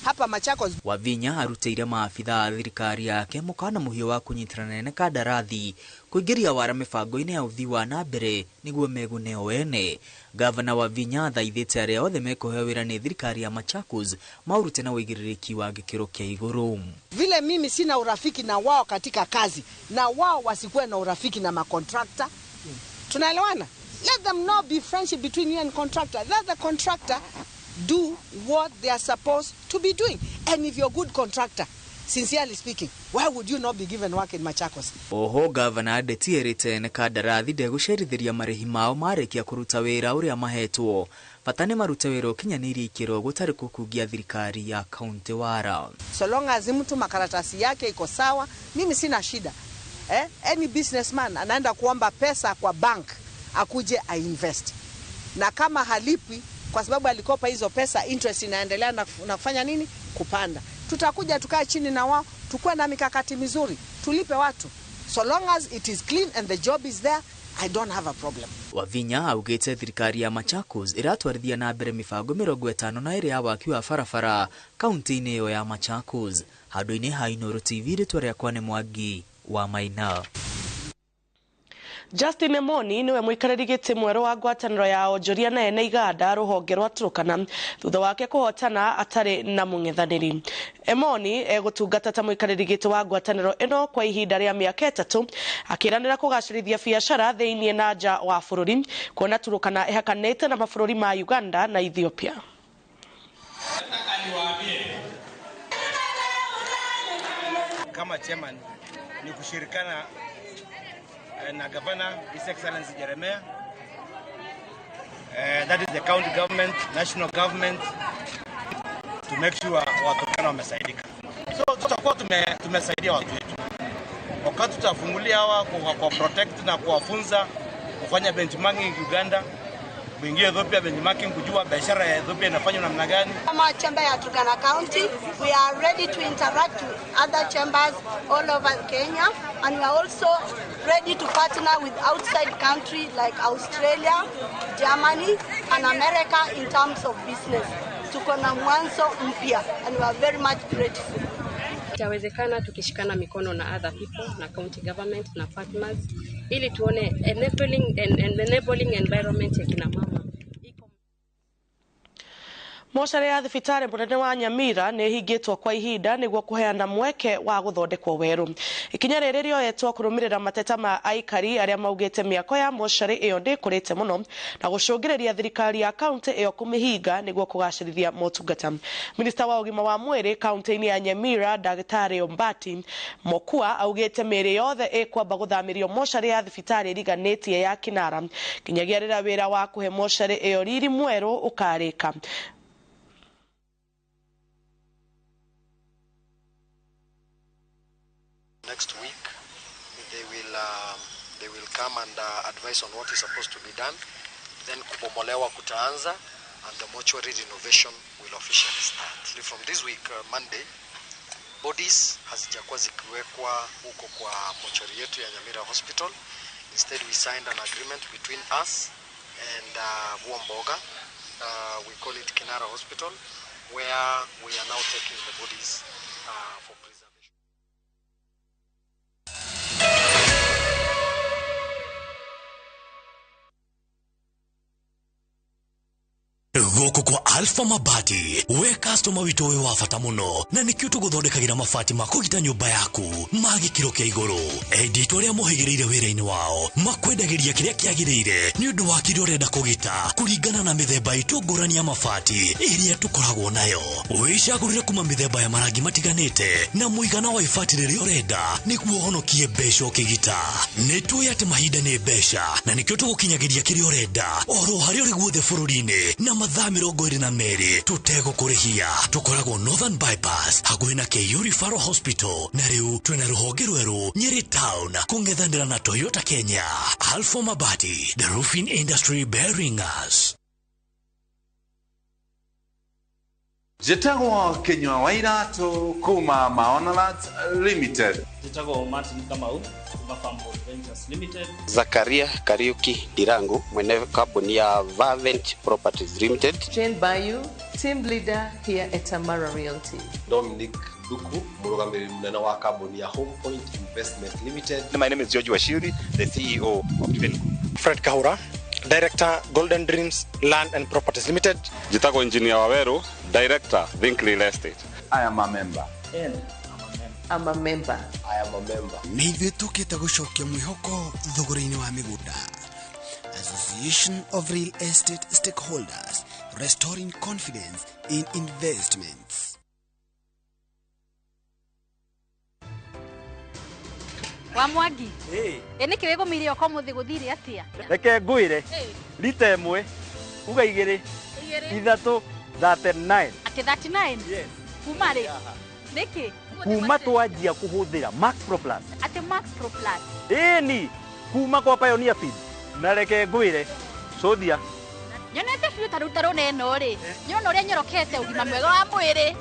hapa Machakos. Wavinya arutĩire maabitha a thirikari yake mũkana mũhiũ wa kũnyitana na kandarathi kũingĩria wara mĩbango-inĩ ya ũthii wa na mbere nĩguo megune o ene. Gavana Wavinya athaithĩte arĩa othe mekũheo wĩra nĩ thirikari ya Machakos maũrute na ũigĩrĩrĩki wa gĩkĩro kĩa igũrũ. Vile mimi sina urafiki na wao katika kazi, na wao wasikuwe na urafiki na makontrakta. Tunaelewana? Let them not be friendship between you and contractor. Let the contractor do what they are supposed to be doing. And if you're a good contractor, sincerely speaking, why would you not be given work in Machakos? Oho Gavana Ndeti erĩte ene kandarathi ndegũcerithĩria marĩhi mao marĩkia kũruta wĩra ũrĩa mahetwo, bata nĩ marute wĩra ũkinyanĩirie ikĩro gũtarĩ kũkungia thirikari ya kaunti wara. So long as mtu makaratasi yake iko sawa, mimi sina shida. Any businessman anaenda kuomba pesa kwa bank akuje ainvest. Na kama halipi kwa sababu alikopa hizo pesa, interest inaendelea na kufanya nini? Kupanda. Tutakuja tukae chini na wao, tukue na mikakati mizuri, tulipe watu. So long as it is clean and the job is there, I don't have a problem. Wavinya augĩte thirikari ya Machakos ĩratwarithia na mbere mĩbango 52 ya waki wa barabara kaunti-inĩ ĩyo ya Machakos. Handũ-inĩ ha Inooro TV, rĩtwa rĩakwa nĩ Mwangi wa Maina. Justin Emoni niwe muikarĩri gĩtĩ mwerũ wa ngwatanĩro ya onjoria na ene iganda rũhonge rwa Turkana thutha wake kũhotana atarĩ na mũng'ethanĩri. Emoni egũtungata ta mũikarĩri gĩtĩ wa ngwatanĩro ĩno kwa ihinda rĩa mĩaka 3 akĩranĩra kũgacĩrithia biacara thĩinĩ na nja wa bũrũri kuona Turkana ĩhakanĩte na mabũrũri ma Uganda na Ethiopia. kama chairman ni kushirikiana na Governor His Excellency Jeremiah, that is the county government, national government, to make sure watu wamesaidika. So tutakuwa tumesaidia watu wetu. Wakati tutafungulia hawa kwa protect na kuwafunza kufanya benchmarking Uganda, kuingia Ethiopia benchmarking, kujua biashara ya Ethiopia inafanywa namna gani. Kama chamber ya Turkana County, we are ready to interact with other chambers all over Kenya, and we are also ready to partner with outside countries like Australia, Germany and America in terms of business. Tuko na mwanzo mpya and we are very much grateful. Itawezekana tukishikana mikono na other people na county government na partners ili tuone enabling environment ya kina mama. Mocarĩ ya thibitarĩ mũnene wa Nyamira nĩ ĩhingĩtwo kwa ihinda nĩguo kũheana mweke wa gũthondekwo werũ. Ikinya rĩrĩ rĩoetwo kũrũmĩrĩra mateta ma aikari arĩa maugĩte mĩako ya mocarĩ ĩyo ndĩkũrĩte mũno na gũcũngĩrĩria thirikari ya kaunti ĩyo kũmĩhinga nĩguo kũgacĩrithia motungata. Minista wa ũgima wa mwĩrĩ kaunti-inĩ ya Nyamira Ndagĩtarĩ Ombati Mokua augĩte mĩĩrĩ yothe ĩkwamba gũthamĩrio mocarĩ ya thibitarĩ ĩriganĩtie ya Kinara nginyagia rĩrĩa wĩra wa kũhe mocarĩ ĩyo riri mwerũ ũkarĩka. Next week they will come and advise on what is supposed to be done. Then kubomolewa kutaanza and the mortuary renovation will officially start. From this week, Monday, bodies hazijakuwa zikiwekwa huko kwa mortuary yetu ya Nyamira Hospital. Instead we signed an agreement between us and Buomboga. We call it Kinara Hospital, where we are now taking the bodies for preservation. Gũkũ kwa Alpha Mabati we customer witũ wĩ wa bata mũno na nĩkĩo tũgũthondekagĩra mabati ma kũgita nyũmba yaku ma gĩkĩro kĩa igũrũ. Endia itũ arĩa mohĩgĩrĩire wĩra-inĩ wao makwendagĩria kĩrĩa kĩagĩrĩire nĩ ũndũ wa kĩrĩa ũrenda kũgita kũringana na mĩthemba itũ ngũrani ya mabati ĩrĩa tũkoragwo nayo. Wĩcagũrĩre kuma mĩthemba ya marangi matiganĩte na mũigana wa ibati rĩrĩa ũrenda nĩguo ũhonokie mbeca ũkĩgita. Nĩ tũĩ atĩ mahinda nĩ mbeca na nĩkĩo tũgũkinyagĩria kĩrĩa ũrenda oro harĩa ũrĩ guothe bũrũri-inĩ na mathaa 22 tũtegũkũrĩhia. Tũkoragwo Northern Bypass hakuhĩ na KU Referral Hospital na rĩu twĩna rũhonge rwerũ Nyeri Town kũng'ethanĩra na Toyota Kenya. Alpha Mabati, the roofing industry bearing us. Njĩtagwo Kinyua wa Iratũ kuma Maonalat Limited. Njĩtagwo Martin Kamau kuma Farmboy Ventures Limited. Zakaria Kariuki Dirangu mwene kambuni ya Vavent Properties Limited. Jane Bayu, team leader here at Amara Realty. Dominic Duku, mũrũgamĩrĩri mũnene wa kambuni ya Home Point Investment Limited. My name is George Washiri, the CEO of Diven. Fred Kahura, Director, Golden Dreams Land and Properties Limited. Njĩtagwo Engineer Waweru, Director, Think Real Estate. I am a member. And I'm a member. I am a member. Nĩ ithuĩ tũkĩte gũcokia mwĩhoko thogora-inĩ wa mĩgũnda. Association of Real Estate Stakeholders, restoring confidence in investments. Wa Mwangi ĩ nĩkĩ wĩgũmĩire oka ũmũthĩ gũthire atĩa? Reke ngwĩre rita ĩmwe uga igĩrĩ ithatũ 39. Atĩ 39? Yes. Kuma rĩ? Nĩkĩ? Kuma twanjia kũhũthĩra Max Pro Plus. Atĩ Max Pro Plus? Ĩni kuma kwa Pioneer Feed. Na reke ngwĩre cothia nyonete biũ ta rĩu ta rũna ĩno rĩ nyona ũrĩa nyorokete ũgima mwega wa mwĩrĩ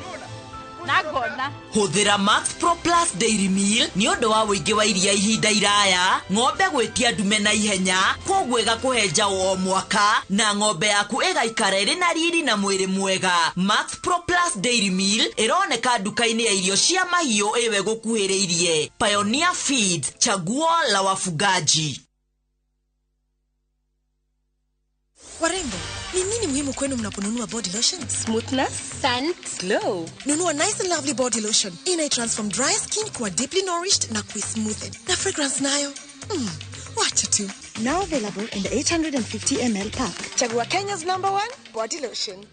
na ngona. Hũthĩra Max Pro Plus Dairy Meal nĩ ũndũ wa ũingĩ wa iria ihinda iraya, ng'ombe gwĩtia ndume na ihenya, kwoguo ĩgakũhe njaũ o mwaka na ng'ombe yaku ĩgaikara ĩrĩ na riri na mwĩrĩ mwega. Max Pro Plus Dairy Meal ĩroneka nduka-inĩ ya irio cia mahiũ ĩwe gũkuhĩrĩirie. Pioneer Feeds, chaguo la wafugaji. Warembo, ni nini muhimu kwenu mnaponunua body lotion? Smoothness, scent, glow. Nunua Nice and Lovely body lotion. Ina transform dry skin kuwa deeply nourished na kui-smoothen. Na fragrance nayo? Wacha tu. Now available in the 850 ml pack. Chagua Kenya's #1 body lotion.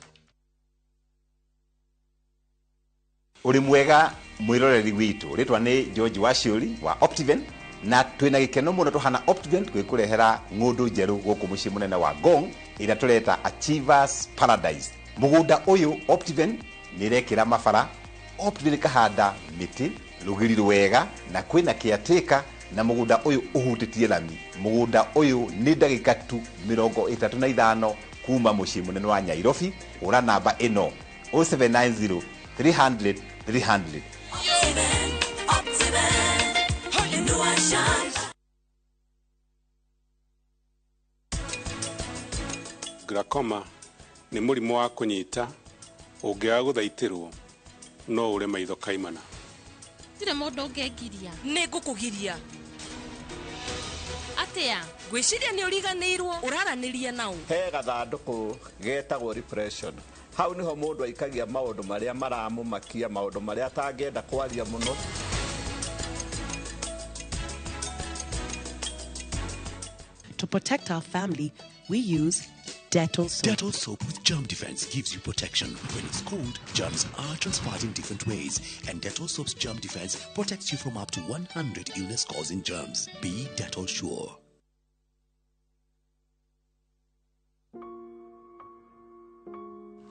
Uri mwega Mwiroreri witu ritwa ni George Waciuri wa Optiven na twina gikeno muno tuhana Optiven twikurehera ng'undu njeru guku mucii munene wa Ngong ira tureta Achievers Paradise. Mugunda uyu Optiven nirekira mabara, Optiven kahanda miti rugiri rwega na kwina kiateka na mugunda uyu uhutitie lami. Mugunda uyu ni ndagika tu 35 kuma mucii munene wa Nairobi. Ura namba ino 0790 300 300. Glaucoma nĩ mũrimũ wa kũnyita ũngĩaga gũthaitĩrwo no ũre maitho kaimana. Gũtirĩ mũndũ ũngĩngiria. Nĩ ngũkũgiria. Atĩa? Ngwĩciria nĩ ũriganĩirwo ũraranĩria nao. He gathandũkũ getagwo repression. Hau niho mũndũ aikagia maũndũ marĩa maramũmakia, maũndũ marĩa atangĩenda kwaria mũno. To protect our family, we use Dettol soap. Dettol soap with germ defense gives you protection. When it's cold, germs are transferred in different ways, and Dettol soap's germ defense protects you from up to 100 illness-causing germs. Be Dettol sure.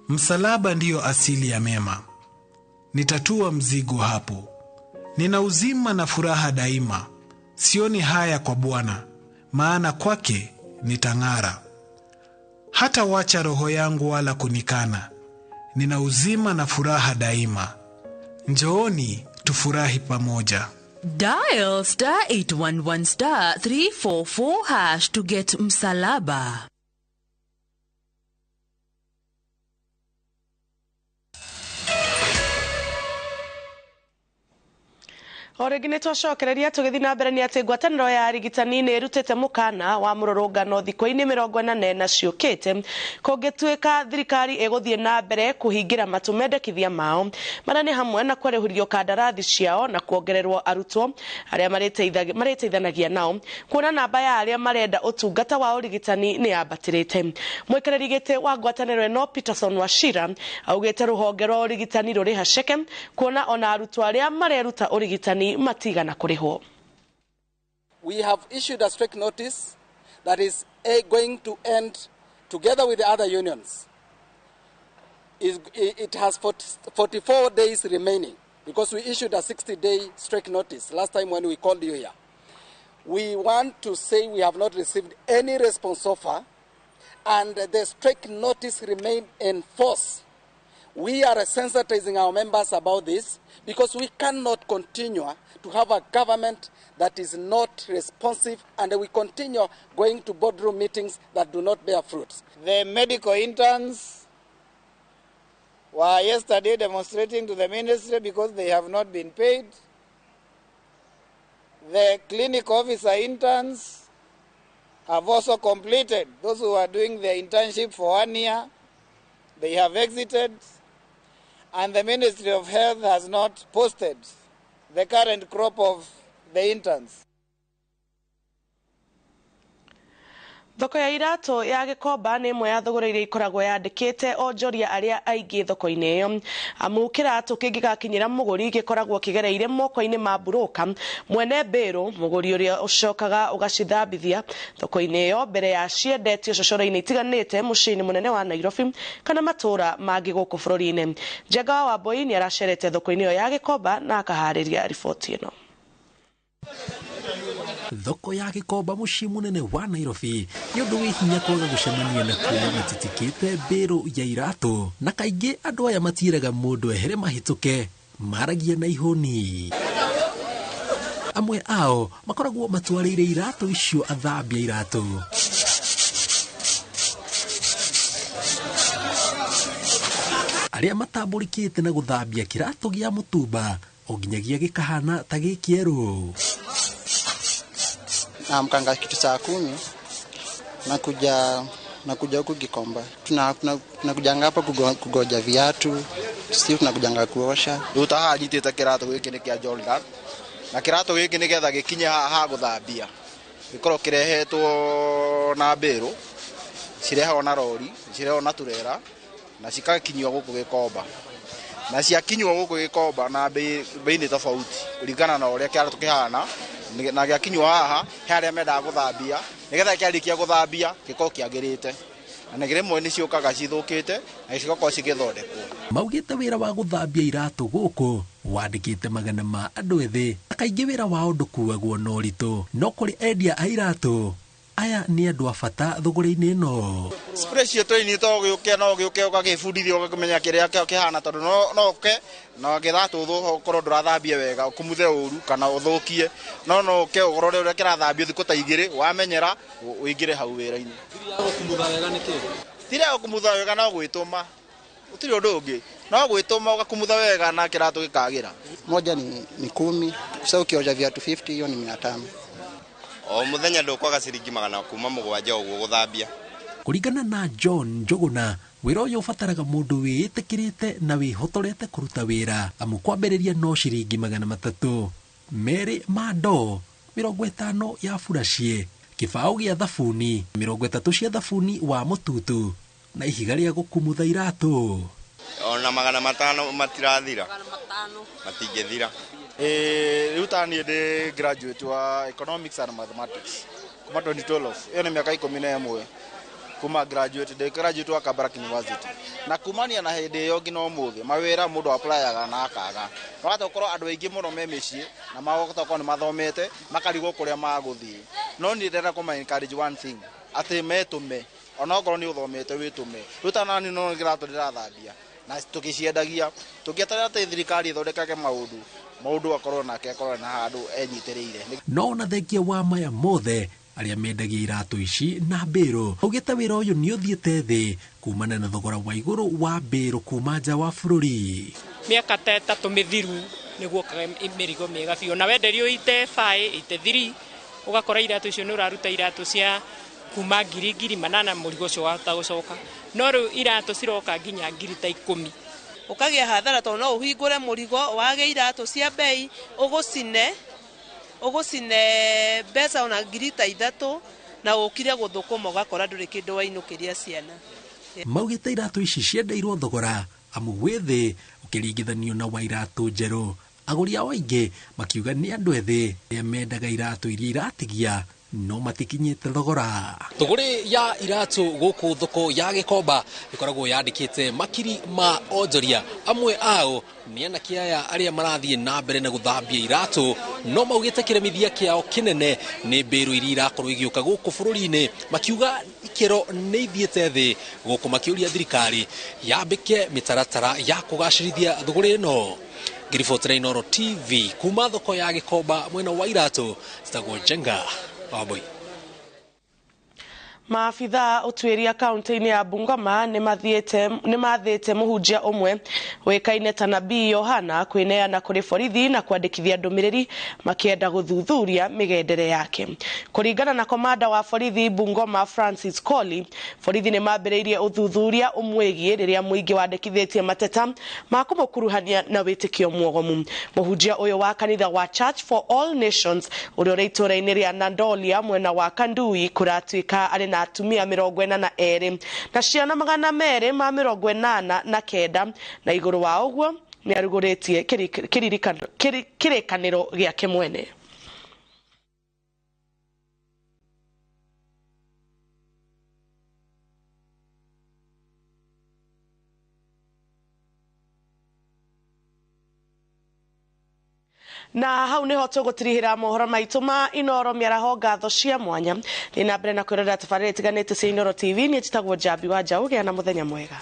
Msalaba ndiyo asili ya mema. Nitatua mzigo hapo. Nina uzima na furaha daima. Sioni haya kwa Bwana, maana kwake nitang'ara. Hata wacha roho yangu wala kunikana. Nina uzima na furaha daima. Njooni tufurahi pamoja. Dial star 811 star 344 hash to get Msalaba. O rĩngĩ nĩ twacokereria tũgĩthiĩ na mbere nĩ atĩ ngwatanĩro ya arigitani nĩ ĩrutĩte mũkana wa mũrũrũngano thikũ-inĩ 44 ciũkĩte kũngĩtuĩka thirikari ĩgũthiĩ na mbere kũhingĩra matũ mendekithia mao marĩa nĩ hamwe na kwerũhĩrio kandarathi ciao na kuongererwo arutwo arĩa marĩteithanagia nao kuona namba ya arĩa marenda ũtungata wa ũrigitani nĩ yambatĩrĩte. Mũikarĩri gĩtĩ wa ngwatanĩro ĩno Peterson Wachira augĩte rũhonge rwa ũrigitani rũrĩ haceke kuona ona arutwo arĩa mareruta ũrigitani matigana kurihwo. We have issued a strict notice that is going to end together with the other unions. It has 44 days remaining because we issued a 60-day strict notice last time when we called you here. We want to say we have not received any response so far, and the strict notice remains in force. We are sensitizing our members about this because we cannot continue to have a government that is not responsive, and we continue going to boardroom meetings that do not bear fruits. The medical interns were yesterday demonstrating to the ministry because they have not been paid. The clinic officer interns have also completed. Those who are doing their internship for 1 year, they have exited. And the Ministry of Health has not posted the current crop of the interns. Thoko ya iratũ ya Gĩkomba nĩ ĩmwe ya thogora iria ikoragwo yandĩkĩte onjoria arĩa aingĩ thoko-inĩ ĩyo amu kĩratũ kĩngĩgakinyĩra mũgũri gĩkoragwo kĩgereire moko-inĩ ma mburũka mwene mbĩrũ mũgũri ũrĩa ũcokaga ũgacithambithia thoko-inĩ ĩyo mbere ya ciendetio cocoro-inĩ itiganĩte mũciĩ-inĩ mũnene wa Nairobi kana matũũra mangĩ gũkũ bũrũri-inĩ. Njenga wa Wambui nĩ aracerete thoko-inĩ ĩyo ya Gĩkomba na akaharĩria riboti ĩno. Thoko ya Gĩkomba mũciĩ mũnene wa Nairobi nĩ ũndũ wĩ hinya kwaga gũcemania na kuona matitikĩte mbĩrũ ya iratũ na kaingĩ andũ aya matiĩraga mũndũ ehere mahĩtũke maragia na ihũni. Amwe ao makoragwo matwarĩire iratũ icio athambia iratũ. Arĩa matambũrĩkĩte na gũthambia kĩratũ gĩa mũtumba o nginyagia gĩkahana ta gĩ kĩerũ. Naamkanga kitu saa 10 nakuja huku Gikomba. Tunakujanga hapa kugoja viatu, sisi tunakujanga kuosha. Riu ta haha nyitite kiratu giki ni kia Jordan na kiratu giki nigetha gikinye haha guthambia gikorwo kirehetwo na mbiru, cirehagwo na rori, cirehagwo na turera na cikakinyio guku Gikomba. Na ciakinywo gũkũ Gĩkomba na bei nĩ tofauti kũringana na ũrĩa kĩratũ kĩhana, na gĩakinywo haha he arĩa mendaga gũthambia nĩgetha kĩarĩkia gũthambia gĩkorwo kĩagĩrĩte, na rĩmwe nĩ ciũkaga cithũkĩte na cigakorwo cigĩthondekwo. Maugĩte wĩra wa gũthambia iratũ gũkũ wandĩkĩte magana ma andũ ethĩ, na kaingĩ wĩra wao ndũkuagwo na ũritũ, no kũrĩ endia a iratũ aya nĩ andũ a bata thũgũrĩ-inĩ ĩno. Spray citũ ini to gĩũke no gĩũke ũgagĩbundithia ũgakĩmenya kĩrĩa kĩhana, tondũ no ũke na kĩratũ ũkorwo ndũrathambia wega ũkumuthe ũru kana ũthũkie, no ũke ũrore ũrĩa kĩrathambio thikũ ta 2 wamenyera ũingĩre hau wĩra-inĩ. Thiri ya gũkumutha wega no gwĩtũma, gũtirĩ ũndũ ũngĩ, no gwĩtũma ũgakumutha wega na kĩratũ gĩkagĩra. Moja ni 10, sasa ukioja viatu 50 hiyo ni 500. O muthenya ndukwaga ciringi 700 ũguo gũthambia. Kũringana na John Njuguna, wĩra ũyũ ũbataraga mũndũ wĩĩtĩkĩrĩte na wĩhotorete kũruta wĩra, amu kwambĩrĩria no ciringi 300, 2 ma ndoo, 50 ya buracie, kĩbaũ gĩa thabuni, 30 cia thabuni wa mũtutu na ihiga rĩa gũkumutha iratũ. Ona 500 matirathira, matingĩthira. Rĩu ta niĩ ndĩ graduate wa economics and mathematics kuma 2012, ĩyo nĩ mĩaka 11 kuma graduate, ndĩ graduate wa Kabarak University, na kumania na hĩndĩ ĩyo nginya ũmũthĩ mawĩra mũndũ applyaga na akaga. No hata gũkorwo andũ aingĩ mũno me mĩciĩ na magũkorwo nĩ mathomete makarigwo kũrĩa magũthiĩ, no niĩ ndĩrenda kũma encourage one thing, atĩ metũme onokorwo nĩ ũthomete wĩtũme. Rĩu ta nani no kĩratũ ndĩrathambia na tũkĩciendagia, tũngĩeterera atĩ thirikari ĩthondekage maũndũ, maũndũ akorwo nake akorwo na handũ enyitĩrĩire. No ona thengia wa maya mothe arĩa mendagia iratũ ici na mbĩrũ augĩte wĩra ũyũ nĩ ũthiĩte thĩ kumana na thogora wa igũrũ wa mbĩrũ kuma nja wa bũrũri. Mĩaka ta 3 mĩthiru nĩguokaga mĩrigo mĩega biũ, na wenderio ite 5 ite 3 ũgakora iratũ icio nĩ ũraruta iratũ cia kuma 8,000 mũrigo ũcio wahota gũcoka, no rĩu iratũ ciroka nginya 10,000. Ũkagĩa hathara tondũ no ũhingũre mũrigo wage iratũ cia bei ũgũcine mbeca ona 3,000 na ũkire gũthũkũma ũgakora ndũrĩ kĩndũ wainũkĩria ciana. Maugĩte iratũ ici ciendeirwo thogora amu wĩ thĩ ũkĩringithanio na wa iratũ njerũ. Agũri ao aingĩ makiuga nĩ andũ ethĩ arĩa mendaga iratũ iria iratigia no matikinyĩte thogora. Thũgũrĩ ya iratũ gũkũ thoko ya Gĩkomba ĩkoragwo yandĩkĩte makiri ma onjoria. Amwe ao nĩ anake aya arĩa marathiĩ na mbere na gũthambia iratũ, no maugĩte kĩremithia kĩao kĩnene nĩ mbĩrũ iria irakorwo igĩũka gũkũ bũrũri-inĩ, makiuga ikĩro nĩ ithiĩte thĩ gũkũ makĩũria thirikari yambĩke mĩtaratara ya kũgacĩrithia thũgũrĩ ĩno. Ngĩribotera Inooro TV kuma thoko ya Gĩkomba mwena wa iratũ, citagwo Njenga Wambui. Maabithaa ũtuĩria kaunti-inĩ ya Bungoma nĩmathĩte mũhunjia ũmwe ũĩkaine ta Nabii Yohana kwĩneana kũrĩ borithi na kwandĩkithia ndũmĩrĩri makĩenda gũthuthuria mĩgendere yake. Kũringana na komanda wa borithi Bungoma Francis Colley, borithi nĩmambĩrĩirie ũthuthuria ũmwĩgiĩ rĩrĩa mũingĩ wandĩkithĩtie mateta ma kũmũkuruhania na wĩtĩkio mwogomu. Mũhunjia ũyũ wa kanitha wa Church for All Nations ũrĩa ũrĩ itũũra-inĩ rĩa Nandolia mwena wa Kandui kũratuĩka arĩ na atumia 42 na ciana 289 na igũrũ wa ũguo nĩ arugũrĩtie kĩrĩkanĩro gĩake mwene. Na hau niho tũgũtirihĩra mohoro maitũ ma Inooro mĩaraho ngatho cia mwanya. Thiĩ na mbere na kwĩrorera tabarĩra itiganĩte cia Inooro TV. Niĩ njĩtagwo Njambi wa Njaũ, gĩa na mũthenya mwega.